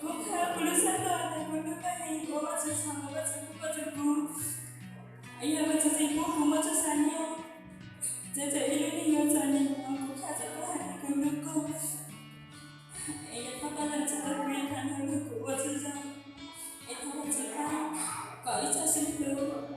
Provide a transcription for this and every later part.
Kuv qha kuv lub sab tod hais tias kuv hlub koj heev, ua Vajtswv tsaug, Vajtswv pub koj rau kuv, es yog Vajtswv tseem pub kuv muaj txoj sia nyob, txawm ib lub neej yuav txom nyem los kuv qha txog koj hais tias kuv hlub koj. Es yog koj pab los txog kuv, yog koj hlub kuv ua txuj zoo, es thov Vajtswv pab kom ib txoj sib hlub.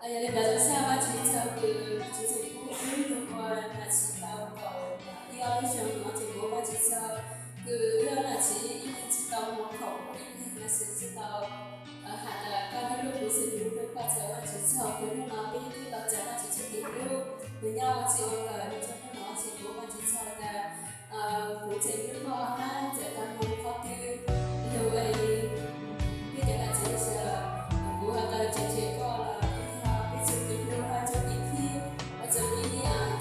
Yog li ntawd zoo siab Vajtswv txog kws Vajtswv tseem pub wb hnub ua nam txiv tau kaum ib ob lub xyoo no ces ua Vajtswv txog kws wb ua nam txiv ib leeg tsis tau mus khoom, ib leeg los sis tsis tau has tas koj nyob lub kuv xeem hlub rau koj, txawm Vajtswv txog kws hnub no peb twb tau txais Vajtswv txoj kev hlub, nws nyob ua txij ua nkawm, nws txog hnub no ces ua Vajtswv txog tas kuv tseem hlub koj hab, txawm tau mus qhov twg, yog peb cov nam txiv sawv, kuv has tas tseem tseg koj los peb txoj kev hlub hab txoj kev khib, ua txawm peb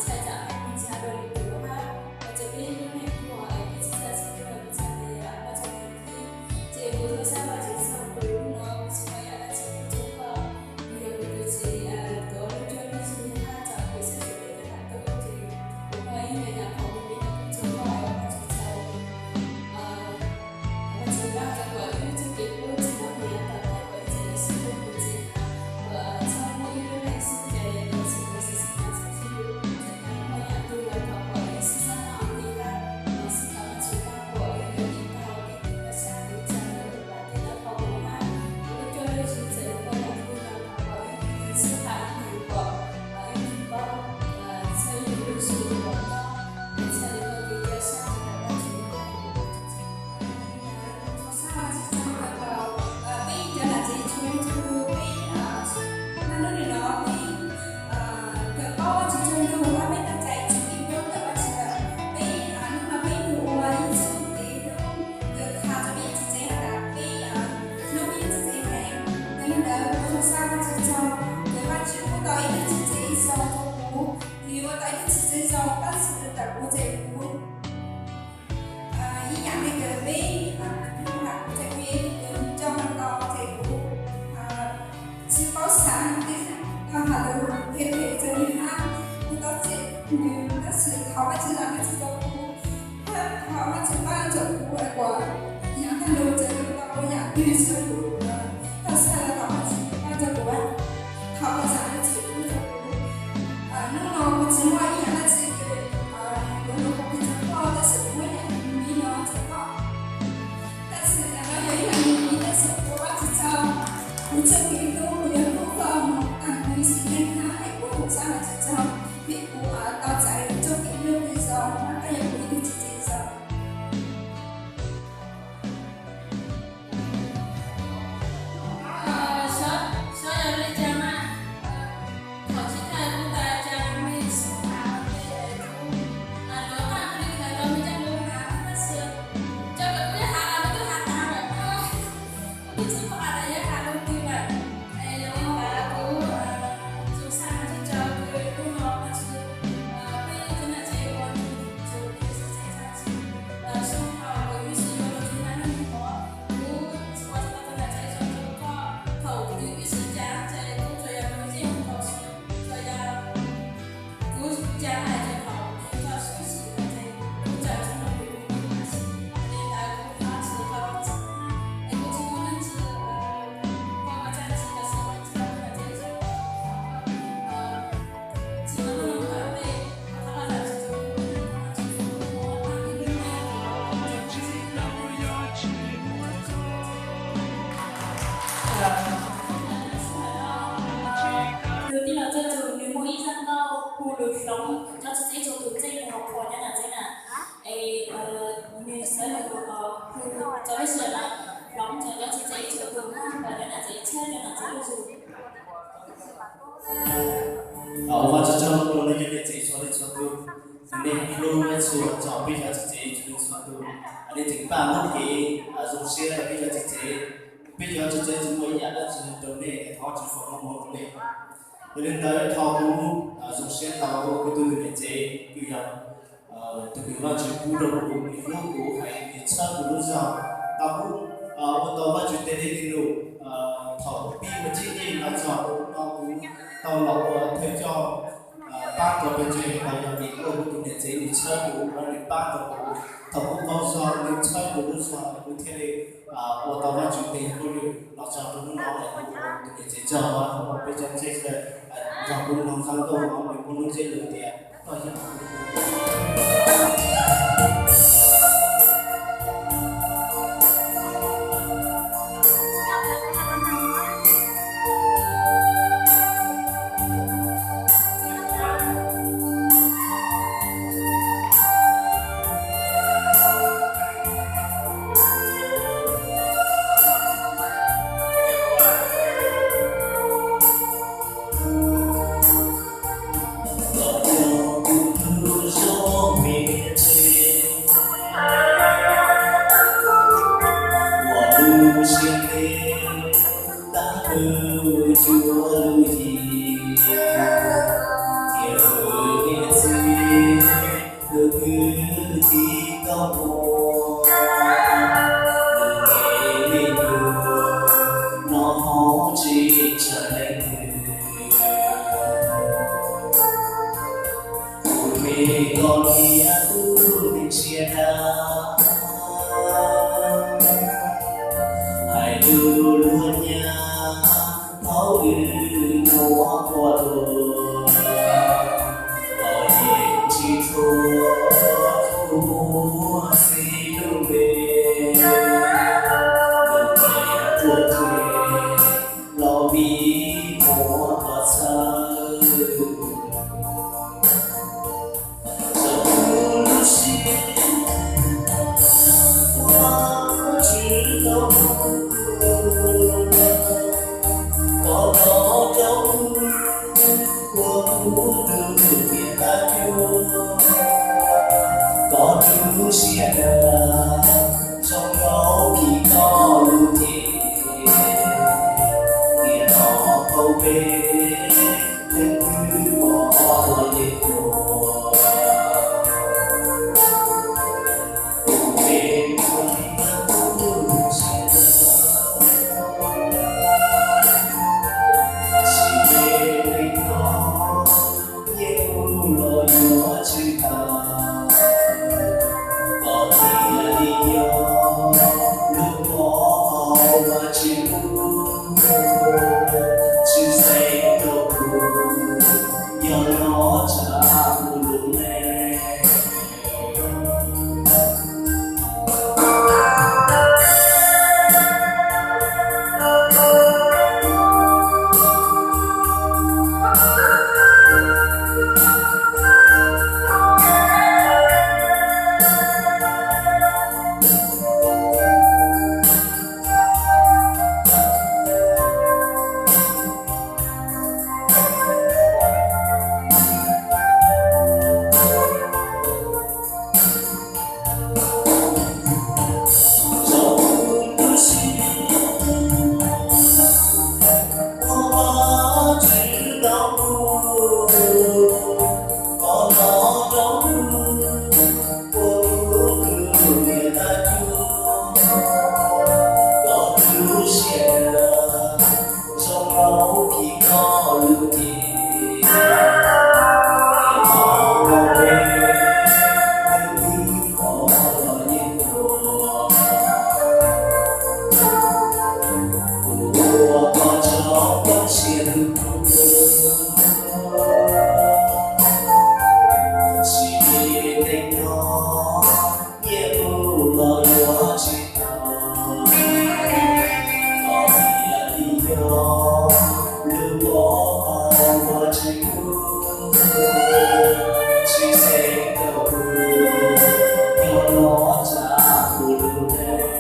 txhais tsam peb mus txhais dua lwm tus hab, ua txawm peb lub neej kuj es peb tsis txhais txhua tus, txhais li koj txoj kev khib. Ces kuv zoo siab Vajtswv txog kws hnub no kuv tsis muaj ib yam dab tsi kuj txog koj, kuv yog kuv tus txiv tuav lub cuab lub yig hab tsom kwm saib xyuas peb cov nam tub ces kuv muaj ib me nyuam qhuav me me no kuj txog koj, Vajtswv txog Vajtswv pab rau kom wb txoj kev hlub tsis hnov hniav tom ntej, kom wb txawm yuav sib hlub kuv txiv, kom txhob muaj ib lub neej xwb ces yuav tsis ua txhua tsav txhua yam, txawm muaj yam twg los thov kom wb sib sab noj li hab, sib thov Vajtswv pab kom wb yuav ib tau ib tug paj sab hlub txog ntawm lub pas dej lub qhov muag hab, lub cuab lub yig txawm yuav muaj yam twg los thov kom wb ib tug xub hais ib tug pom, ib tug paub txhawb yug lub zug uas nyob, es txhaj li muaj kev cia siab rau ntawm Vajtswv. Zoo sab Vajtswv txog kws peb cov nam txiv txhua leej txhua tug peb naj nub nim no peb kawm paub Vajtswv txog lug hab peb tau txais txoj kev hlub ntawm Vajtswv lawm. Peb hnub no peb mus ua ib txoj kev hlub kawm qha rau peb cov txiv tsev has tas peb hlub peb cov txiv tsev heev. Yog li ntawd kuv zoo sab Vajtswv txog kws Vajtswv pub tau ib tug txiv tsev zoo rau kuv, nws ua tau ib tug txiv tsev zoo tab sis tawm kuv tsev kuv ib yam li kws peb, kuv tsev kuv yeej kws coj hlo tau ces kuv tsis paub xav peb tau has lus phem phem rau nws hab, kuv tau txim nws tab sis thov Vajtswv zam lub txim rau kuv, thov Vajtswv pab rau kuv es kuv yav tag los tseem tau ua yam twg txhua tus tau txhawb los thov Vajtswv pab rau kuv, thov kom zam lub txim pub rau kuv. Hnub no kuv tsis muaj ib yam dab tsi kws kuv lug qhuas phem rau koj, tab sis kuv muaj ib yam me me no rau koj. Tab sis yam no yog ib yam me me tab sis kuv ua Vajtswv txog, kuv txoj kev hlub kuv yuav hlub koj moog taag kuv sim neej hab es kuv zoo sab Vajtswv txog vim kuv tau txais txoj kev hlub kws zoo hab koj yog kuv ib tug txiv tsev zoo. Tus tij laug Txawj Tsum nws muaj ib zaj nkauj hu lus hloov cov txiv tsev txhua tus txij mus qhuas cov nam txiv na. Es nws xav hu cov peb sawv daws hloov rau cov txiv tsev txhua tus na, kom cov nam txiv tshiab cov nam txiv lub zug. Ua Vajtswv tsaug rau nej cov niam txiv txhua leej txhua tus, nej hlub nej txhua txog peb cov txiv tsev txhua leej txhua tus. Nej tseem pab muab kev zoo siab rau peb cov txiv tsev. Peb cov txiv tsev tsis muaj ib yam dab tsi rau nej, thov Vajtswv foom koob hmoov rau nej. Yog li ntawd thov kuv zoo siab tau ua kuv tus niam tsev kws yog tus kws Vajtswv pub rau kuv, nws hlub kuv heev, nws txhawb kuv lub zog. Tau kuv ua tau Vajtswv tej dej tej num, thaum pib ua txij yeej los txog hnub no kuv tau los ua thawj coj pab rau pawg ntseeg, los yog vim kuv tus niam tsev nws txhawb kuv, nws pab rau kuv. Thaum kuv qaug zog nws txhawb kuv lub zog, kuv thiaj li ua tau Vajtswv tej hauj lwm los txog rau hnub no. Kuv tus niam tsev tsaug, thov peb cov ntseeg sawv daws nrog kuv mloog zaj nkauj no, nws muaj lub ntsiab lus tias koj yog kuv. Ua, nws me nyuam no hauv tsis tsawg leej twg, kuv me koj niam tub neeg siab dab, hais lus luag nyab thaum wb nyuam qhuav tuag, los yeej tsis tshua kuv muaj xib lub npe, lub npe tuaj tseg los vim muaj koj txhawj. Txog lub sij hawm Vajtswv tau hu, koj los rau ua kuv tus niam tais cuab, koj lub siab dawb zoo nraug phim koj lub cev, niam no tau peb leej twg pom los yeej tuag. Kuv peb kuv li kuv siab dawb, tsis peb leej no yeej kuj los yuav tsis tau. Koj thiaj li yog lub pov hauv Vajtswv lub, tshwj xeeb rau kuv yog hnov tshaj kuv lub neej. Zoo nraug phim koj lub cev, niam no tau peb leej twg pom los yeej tuag. Kuv ua koj tsob poob siab tus hlub, tsis peb leej no yeej kuj los yuav tsis tau. Koj thiaj li yog lub pov hauv Vajtswv lub, tshwj xeeb rau kuv yog hnov tshaj kuv lub neej.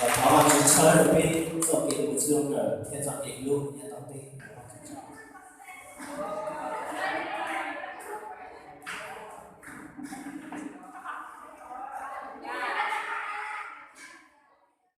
Thov Vajtswv tshawb rau peb txoj kev ua txij nkawm thiab txoj kev hlub nyob tom ntej.